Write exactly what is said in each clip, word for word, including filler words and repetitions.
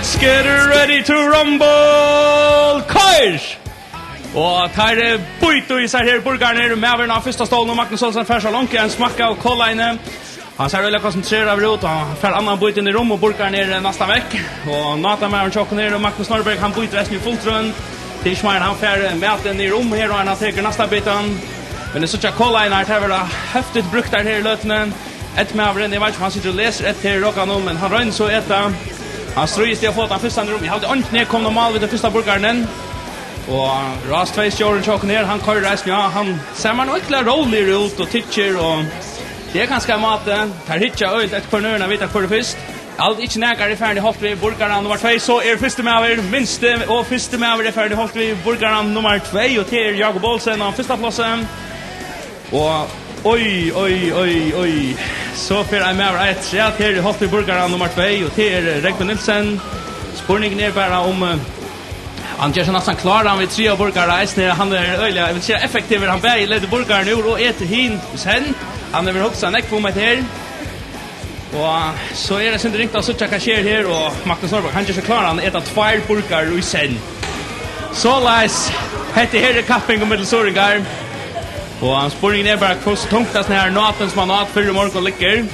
Let's get ready to rumble! Koyr! Og teir, eh, bíta í sær her, burgararnir. Maðurin á fyrsta stólinum, Magnus Olsen, fær sær longu ein smakk av kolaeini. Hann sær øgiliga konsentreraður út, og hann fær annan bítin í rumm, og burgarin er, eh, næstan vekk. Og Natamaðurin hjá okkum her, Magnus Norberg, hann bítur eisini í fulltrøn. Tað er ikki meir enn hann fær, eh, matin í rumm her, og hann tekur næsta bitan. Men eg síggi, at kolaeinar, tær verða heftigt brúktar her í løtuni. Eitt maðurin, eg veit ikki, um hann situr og lesur eftir her í rokanum, men hann roynir so at eta. Hann stríðist við at fáa tann fyrsta í rumm. Eg haldi, eingin er komin á mál við tann fyrsta burgarin enn. Og Rás tvey-stjórin hjá okkum her, hann koyrir eisini, ja, hann sær nú øgiliga róligur út og tyggir, og tað er kanska ein máti. Teir hyggja øgiliga eftir hvørjum øðrum at vita, hvør er fyrst. Alt ikki nakar er farin í holt við burgaran nummar tvey, so er fyrsti maður minsti, og fyrsti maður er farin í holt við burgaran nummar tvey, og tað er Jakob Olsen á fyrsta plássi. Og oj, oj, oj, oj. So fer ein maður afturat her í holt við burgaran nummar tvey, og tað er Rógvi Nielsen. Spurningurin er bara um, eh, hann ger seg næstan kláran við triðja burgara eisini. Hann er øgiliga, eg vil siga, effektivur. Hann bæði letur burgaran úr og etur hin í senn. Hann hevur hugsað nógv um hetta her. Og so er tað sindur ringt at síggja, hvat sker her, og Magnus Norberg, hann ger seg kláran at eta tveir burgarar í senn. Soleiðis, hetta her er kapping um millum suðuroyingar. Og spurningurin er bara, hvussu tungt hasin her nátin, sum hann át fyrr í morgun, liggur.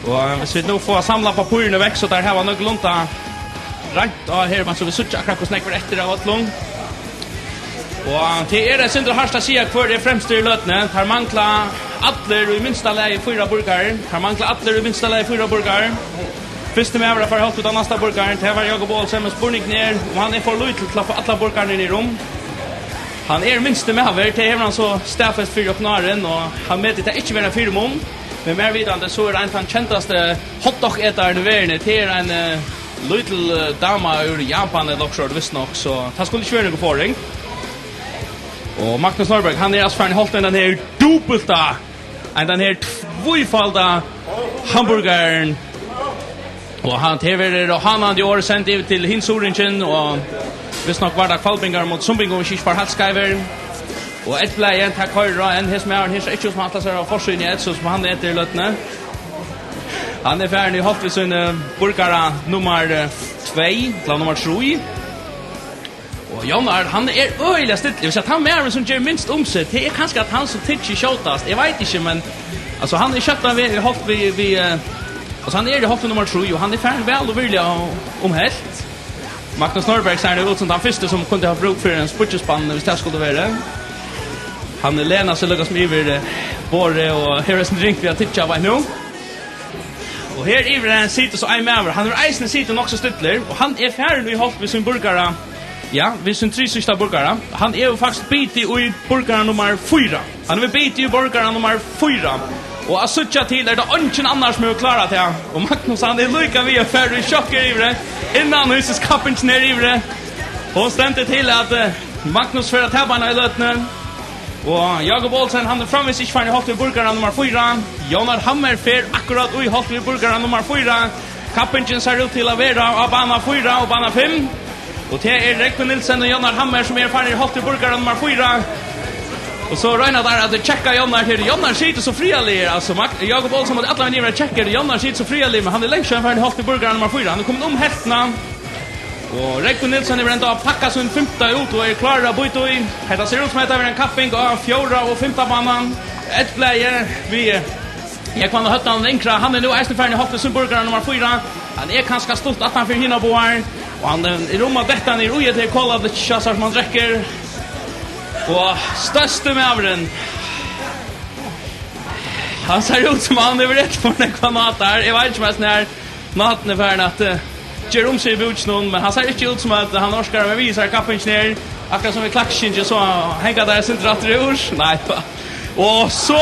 Og, eh, hvis vit nú fáa samlað pappírini vekk, so teir hava nøkulunda reint á her, men so vit síggja akkurát, hvussu nógv er eftir av øllum. Og tað er eitt sindur hart at siga, hvør er fremstur í løtuni. Teir mangla allir í minsta lagi fýra burgarar. Teir mangla allir í minsta lagi fýra burgarar. Fyrsti maður at fara í holt við tann næsta burgaran, tað var Jakob Olsen, men spurningurin er, um hann er for lítil til at fáa allar burgararnar inn í rumm. Hann er minsti maður, tað hevur hann so staðfest fyri okkum áðrenn, og hann metir tað ikki vera ein fyrimun. Men mær vitandi, so er ein tann kendasti hotdog-etarin í verðini. Tað er ein, eh, lítil, eh, dama úr Japan, ella okkurt, vist nokk, so tað skuldi ikki verið nøkur forðing. Og Magnus Norberg, hann er altso farin í holt við tann her dupulta, við tann her tvífalda hamburgaran. Og hann, tað verður hánandi orð send yvir til hin suðuroyingin, og vist nokk var tað hvalbingar móti sumbingum, um eg ikki fari heilt skeivur. Og Eitt-blaðið, tað koyrir á enn. Hesin maðurin her sær ikki út, sum hann ætlar sær á forsíðuni, so sum hann etur í løtuni. Hann er farin í holt við sín, eh, burgara nummar, eh, tvey, ella nummar trý. Og Jónar, hann er øgiliga stillur. Eg vil siga, tann maðurin, sum ger minst um seg, tað er kanska at hann, sum tyggir skjótast. Eg veit ikki, men, altso, hann er skjótt við, í holt við, við, eh, altso, hann er í holt við nummar trý, og hann er farin væl og virðiliga um, um helt. Magnus Norberg sær nú út sum tann fyrsti, sum kundi havt brúk fyri ein spýggjuspann, hvis tað skuldi verið. Hann lenar seg líka sum yvir, eh, borðið og hevur eitt sindur ringt við at tyggja beint nú. Og her yviri situr so ein maður. Hann hevur eisini sitið nokk so stillur, og hann er farin í holt við sín burgara. Ja, við sín trý síðsta burgara. Hann hevur faktiskt bitið í burgara nummar fýra. Hann hevur bitið í burgara nummar fýra. Og at síggja til er tað eingin annar, sum hevur klárað tað. Og Magnus, hann er líka við at fara í sjokk her yviri. Innanhýsis kappingin her yviri. Hon stendur til at, eh, Magnus fer at tapa hana í løtuni. Og Jakob Olsen, hann er framvegis ikki farin í holt við burgara nummar fýra. Jónar Hammer fer akkurát í holt við burgara nummar fýra. Kappingin sær út til at vera á bana fýra og bana fimm. Og tað er Rógvi Nielsen og Jónar Hammer, sum eru farin í holt við burgara nummar fýra. Og so royna teir at tjekka Jónar her. Jónar situr so friðarligur, altso, Mag-, Jakob Olsen mátti allan vegin yvir at tjekka her. Jónar situr so friðarligur, men hann er langt síðan farin í holt við burgara nummar fýra. Hann er komin um helvtina. Og Rógvi Nielsen hevur enntá pakkað sín fimta út og er klárur at bíta í. Hetta sær út sum hetta verður ein kapping á fjórða og fimta banan. Eitt-blaðið við Jógvan á Høvdinum Yngra, hann er nú eisini farin í holt við sín burgara nummar fýra. Hann er kanska stutt aftan fyri hinar báðar. Og hann, eh, er um at detta niður í hetta her kolablitz, sum hann drekkur. Og størsti maðurin. Hann sær út sum hann hevur rætt fyri nakrar nátar. Eg veit ikki, um hesin her nátin er farin at, eh, gera um seg í búkinum, men hann sær ikki út sum at hann orkar at vera við í hesari kappingini her. Akkurát sum við klakskingi, so hanga teir eitt sindur aftur úr. Nei, hva? Og so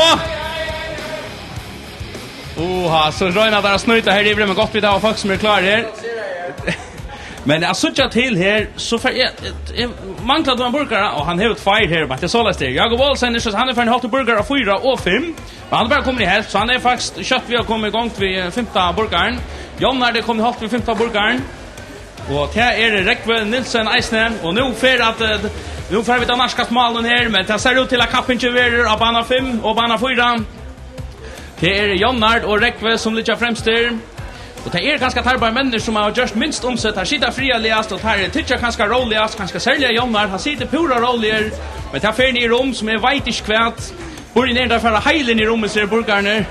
Oha, so royna teir at snýta her yviri, men gott vit hava fólk sum eru klár her. Men at síggja til her, so fer eg, eg, eg manglar ein burgara, og hann hevur tveir her, men tað er soleiðis tað er. Jakob Olsen er so, hann er farin í holt við burgara fýra og fimm, men hann er bara komin í helvt, so hann er faktiskt skjótt við at koma í gongd við, eh, fimta burgaran. Jónar er komin í holt við fimta burgaran. Og tað er Rógvi Nielsen eisini, og nú fer at, eh, nú fara vit at nærkast málinum her, men tað sær út til at kappingin verður á bana fimm og bana fýra. Tað er Jónar og Rógvi, sum liggja fremstir. Og tað eru kanska teir báðir menninir, sum hava gjørt minst um seg. Teir sita friðarligast, og teir tyggja kanska róligast, kanska serliga Jónar. Hann situr púra róligur, men tað fer niður um, sum eg veit ikki hvat. Burðin er, teir fara heilir niður um, sær burgararnir.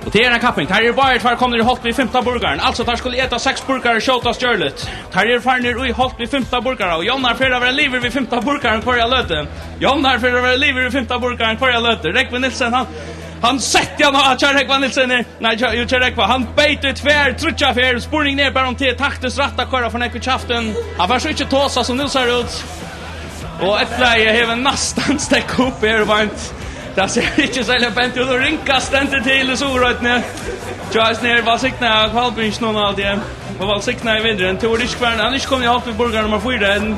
Og tað er ein kapping. Teir eru báðir tveir komnir í holt við fimta burgaran. Altso, teir skulu eta seks burgarar skjótast gjørligt. Teir eru farnir í holt við fimta burgara, og Jónar fer at vera liðugur við fimta burgaran hvørja løtu. Jónar fer at vera liðugur við fimta burgaran hvørja løtu. Rógvi Nielsen, hann, hann setti hann á, hjá Rógvi Nielsen. Nei, hjá, jú, hjá Rógvi. Hann beit í tvær, tríggjar ferð. Spurningurin er bara, um tað er taktiskt rætt at koyra for nógv í kjaftin. Hann fær so ikki tosað, sum nú sær út. Og Eitt Blað hevur næstan steðgað upp her og beint. Tað sær ikki serliga pent út, og ringast stendur til í Suðuroynni. Tjá, eisini er vælsignaður av hvalbinnum og alt tað. Og vælsignaður vindurin. Tú ert ikki farin, hann er ikki komin í holt við burgara nummar fýra enn.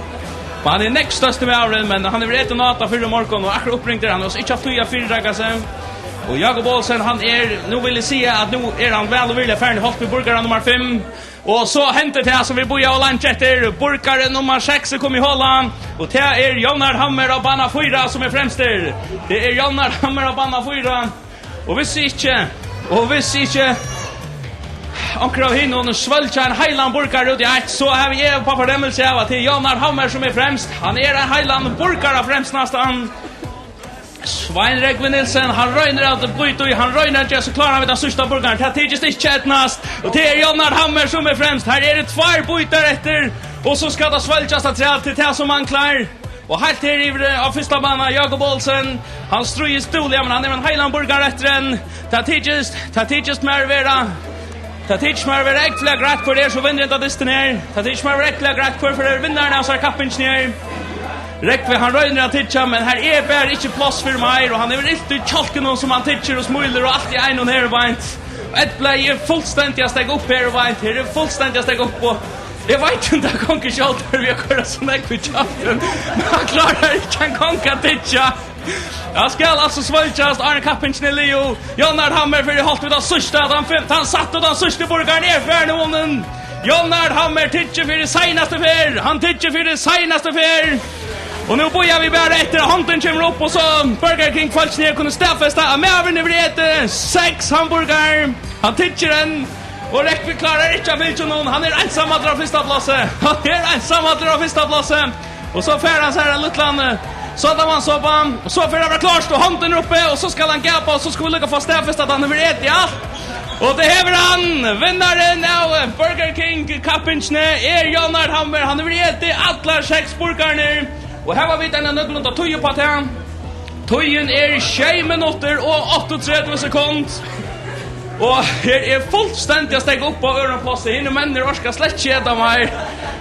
Men hann er nógv størsti maðurin, men hann hevur etið nóta fyrr í morgun og akkurát uppringdur. Hann hevur ikki havt tíð at fyrireika seg. Og Jákup Olsen, hann er, nú vil eg siga at nú er hann væl og virðiliga farin í holt við burgara nummar fimm. Og so hendir tað, sum vit bíðaðu leingi eftir. Burgari nummar seks er komin í holan, og tað er Jónar Hammer á bana fýra, sum er fremstur. Tað er Jónar Hammer á bana fýra. Og hvis ikki, og hvis ikki onkur av hinum svølgja ein heilan burgara út í eitt, so havi eg uppá fornemmilsi av, at tað er Jónar Hammer, sum er fremst. Hann er ein heilan burgara fremst næstan. Svein Rógvi Nielsen, hann roynir at bíta í, hann roynir at gera seg kláran við tann síðsta burgaran. Tað tykist ikki eydnast, og tað er Jónar Hammer, sum er fremst. Her eru tveir bítar eftir, og so skal tað svølgjast afturat til tað, sum manglar. Og heilt her yvir, eh, á fyrsta bana, Jákup Olsen. Hann stríðist dúgliga, men hann hevur ein heilan burgara eftir enn. Tað tykist, tað tykist mær vera, tað tykist mær vera ógvuliga greitt, hvør er so vinnurin av dystin her. Tað tykist mær vera ógvuliga greitt, hvør er vinnarin av hesari kappingini her. Rógvi, hann roynir at tyggja, men her er bara ikki pláss fyri meir, og hann hevur ilt í kjálkunum, sum hann tyggir og smílir, og alt í einum her beint. Eitt Blað er fullstendiga steðgað upp her og beint. Her er fullstendiga steðgað upp, og eg veit ikki, um tað gongur skjótari við at koyra so nógv í kjaftin, men hann klárar ikki eingong at tyggja. Hann skal altso svølgjast, áðrenn kappingin er liðug. Jónar Hammer fer í holt við tann síðsta, tann fimta, hann satt, og tann síðsti burgarin er farin í munnin. Jónar Hammer tyggir fyri seinastu ferð, hann tyggir fyri seinastu ferð. Og nú bíða vit bara eftir, at hondin kemur upp, og so Burger King-fólkini her kunnu staðfesta, at maðurin hevur etið seks hamburgarar. Hann tyggir enn, og Rógvi klárar ikki at fylgja honum. Hann er einsamallur á fyrsta plássi. Hann er einsamallur á fyrsta plássi. Og so fær hann sær ein lítlan, eh, sodavatnssopa, og so fer at vera klárt, og hondin er uppi, og so skal hann gapa, og so skulu vit líka fáa staðfest, at hann hevur etið alt. Og tað hevur hann! Vinnarin av, eh, Burger King kappingini er Jónar Hammer. Hann hevur etið allar seks burgararnar. Og her hava vit eina nøkulunda tíð upp á tað. Tíðin er sjey minuttir og áttaogtretivu sekund. Og her er fullstendiga steðgað upp á øðrum plássi. Hinir menninir orka slett ikki eta meir.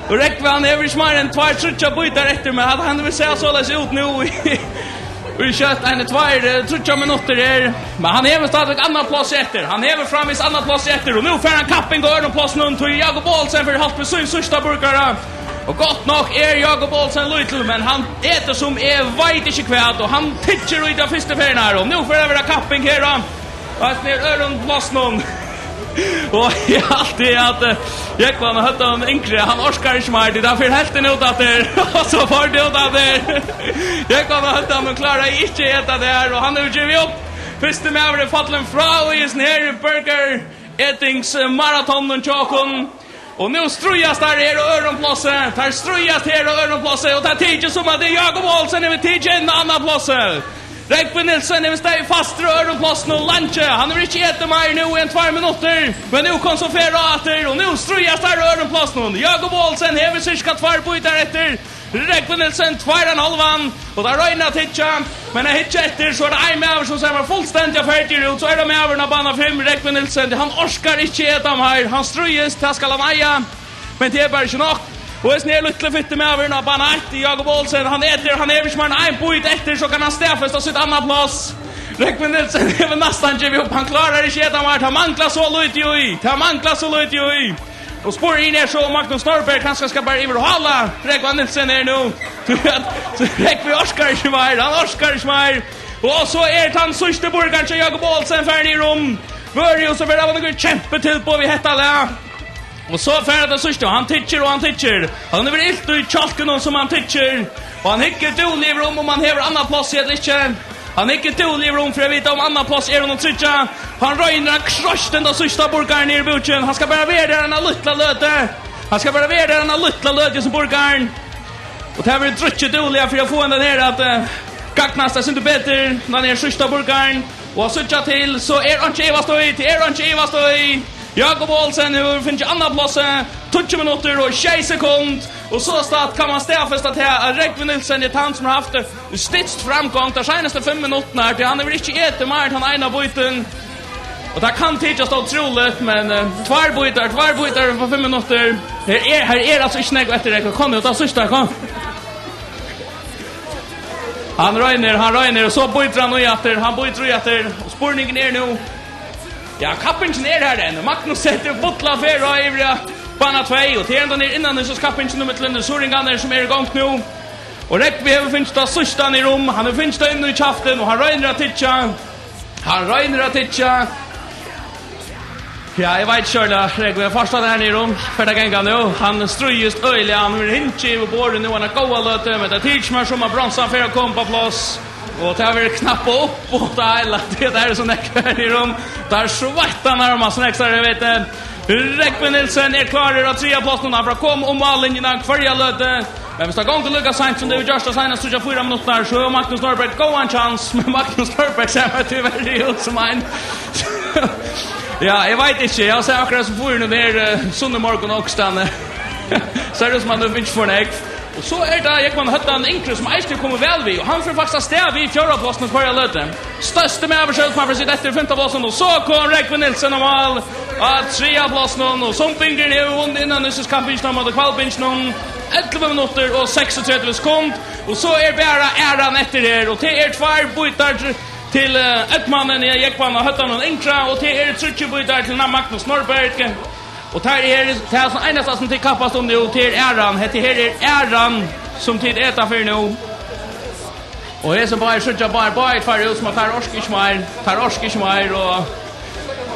Og Rógvi, hann hevur ikki meir enn tveir, tríggjar bítar eftir, men at hann vil sær soleiðis út nú í, í skjótt eini tveir, eh, tríggjar minuttir her. Men hann hevur stadigvæk annað pláss eftir. Hann hevur framvegis annað pláss eftir. Og nú fær hann kapping á øðrum plássinum, tí Jákup Olsen fer í holt við sín síðsta burgara. Og gott nokk er Jákup Olsen lítil, men hann etur sum eg veit ikki hvat, og hann tyggir í ta fyrstu ferðina her, og nú fer at vera kapping her á, á hesum her øðrum plássinum. Og eg haldi at, eh, Jógvan og Høddan yngri, hann orkar ikki meir, tí tað fer helvtin út aftur, og so fór tað út aftur. Jógvan og Høddan, hon klárar ikki at eta tað her, og hann hevur givið upp. Fyrsti maður er fallin frá í hesum her burger etings, eh, maratonum hjá okkum. Og nú stríðast teir her á øðrum plássi. Teir stríðast her á øðrum plássi, og tað tykist sum at tað er Jákup Olsen hevur tikið inn á annað plássið. Rógvi Nielsen hevur staðið fastur á øðrum plássinum leingi. Hann hevur ikki etið meir nú enn tveir minuttir. Men nú kom so ferð á aftur, og nú stríðast teir á øðrum plássinum. Jákup Olsen hevur sirka tveir bítar eftir. Rógvi Nielsen, tveir og ein hálvan, og teir royna at hyggja, men at hyggja eftir, so er tað ein maður, sum sær fullstendiga ferdigur út, so er tað maðurin á bana fimm, Rógvi Nielsen, hann orkar ikki eta meir, hann stríðist, tað skal hann eiga, men tað er bara ikki nokk. Og hesin her lítli fitti maðurin á bana eitt, Jákup Olsen, hann etur, hann hevur ikki meir enn ein bít eftir, so kann hann staðfesta sítt annað pláss. Rógvi Nielsen hevur næstan givið upp, hann klárar ikki eta meir, tað manglar so lítið í, tað manglar so lítið í. Og spurningurin er so, um Magnus Norberg kanska skal bara yvirhála Rógvan Nielsen her nú. So Rógvi orkar ikki meir, hann orkar ikki meir. Og so er tann síðsti burgarin hjá Jákup Olsen farin niður um. Vørið, og so fer hann nakað kemputilboð við hetta lag. Og so fer hann til síðst, og hann tyggir, og hann tyggir. Hann hevur ilt í kjálkunum, sum hann tyggir. Og hann hyggur dúgliga yvir um, um hann hevur annað pláss ella ikki. Hann hyggur dúgliga yvir um fyri at vita, um annað pláss er honum tryggjað. Hann roynir, hann krossar henda síðsta burgaran niður í búkin. Hann skal bara vera har eina lítla løtu. Hann skal bara vera har eina lítla løtu, hesin burgarin. Og tað verður drukkið dúgliga fyri at fáa hendan her at, eh, gagnast eitt sindur betur, hendan her síðsta burgarin. Og at síggja til, so er einki at ivast í, tað er einki at ivast í. Jákup Olsen hevur fingið annað plássið, tíggju minuttir og sjey sekund. Og sostatt kann man staðfesta tað, at Rógvi Nielsen er tann, sum hevur havt stytst framgongd teir seinastu fimm minuttirnar, tí hann hevur ikki etið meir enn tann eina bítin. Og tað kann tykjast ótrúligt, men, eh, tveir bítar, tveir bítar upp á fimm minuttir. Her er, her er altso ikki nógv eftir, Rógvi. Kom nú, tað síðsta, kom. Hann roynir, hann roynir, og so bítur hann í aftur, hann bítur í aftur. Og spurningurin er nú, ja, kappingin er har enn. Magnus setur fulla ferð á yvriga bana tvey, og tað er hendan her innanhýsis kappingin ímillum suðuroyingarnar, sum er í gongd nú. Og Rógvi hevur fingið tað síðsta niður um, hann hevur fingið tað inn í kjaftin, og hann roynir at tyggja. Hann roynir at tyggja. Ja, eg veit ikki, Rógvi, eg forstår tað her niðri um. Fer tað ganga nú? Hann stríðist øgiliga, hann hevur hingið yvir borðið nú eina góða løtu, men tað tykist mær sum at bronsan fer at koma upp á pláss. Og tað verður knappað upp og tað heila, tað er so nógv her niðri um. Tað er sveitt, hann nærmast nógv, so eg veit, eh, Rógvi Nielsen er klárur á triðja plássinum, hann fer at koma um mállinjuna hvørja løtu. Men viss tað gongur líka seint sum tað hevur gjørt tað seinastu tríggjar fýra minuttirnar, so hevur Magnus Norberg góðan kjans, men Magnus Norberg sær mær tíverri út sum ein. Ja, eg veit ikki, eg havi sæð akkurát sum fýruni her, eh, sunnumorgun onkustaðni. Sær út sum hann hevur fingið for nógv. Og so er tað Jógvan Høddan Yngri, sum eisini er komin væl við, og hann fer faktiskt avstað við fjórða plássinum hvørja løtu. Størsti maður sjálvur, sum hann fer at sita eftir í fimta plássinum, og so kom Rógvi Nielsen á mál á triðja plássinum, og Sumbingurin hevur vunnið innanhýsis kappingina móti Hvalbinginum, ellivu minuttir og seksogtretivu sekund, og so er bara æran eftir her, og tað er tveir bítar til, til, eh, eitt mannin, ja, Jógvan Høddan Yngra, og tað eru tríggir bítar til Magnus Norberg. Og tað er, tað er tann einasta sum tit kappast um nú, tað er æran. Hetta her er æran sum tit eta fyri nú. Og hesin báðir síggja báðir, báðir tveir út sum at teir orka ikki meir. Teir orka ikki meir, og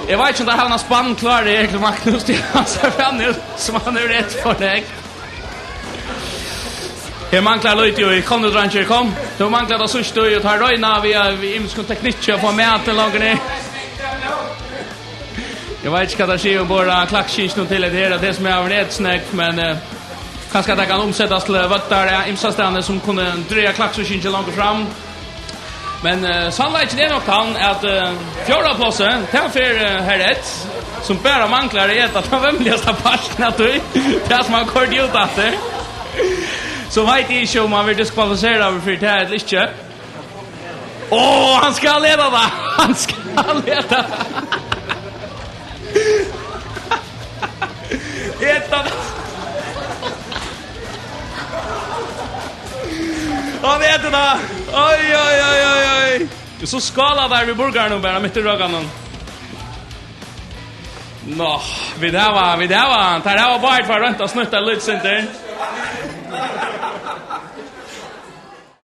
eg veit ikki um teir hava eina spann klára her til Magnus, tí hann sær fanin út sum hann hevur etið for nógv. Her manglar lítið í, kom nú, dreingir, kom. Nú manglar tað síðsta í, og teir royna við, við ymiskum teknikki at fáa matin longur niður. Eg veit ikki, hvat teir siga umborð á klakkskipinum til hetta her, at tað sum er av retsnakk, men, eh, kanska tað kann umsetast til vøddar, ja, ymsastaðni, sum kunnu draga klakkskipini longur fram. Men, eh, sannleikin er nokk tann, at, eh, fjórða plássið, tað fer, eh, Herr Ed, sum bara manglar at eta tann vemmeligasta partin av tí, tað sum hann koyrdi út aftur. So veit eg ikki, um hann verður diskvalifiseraður fyri tað ella ikki. Ó, hann skal eta tað! Hann skal eta tað! Eta tað! Hann etur tað! Oj, oj, oj, oj, oj! So skála teir við burgaranum bara mitt í røkkanum. Nå, vit hava, vit hava, teir hava báðir tveir roynt at snýta lítið sindur.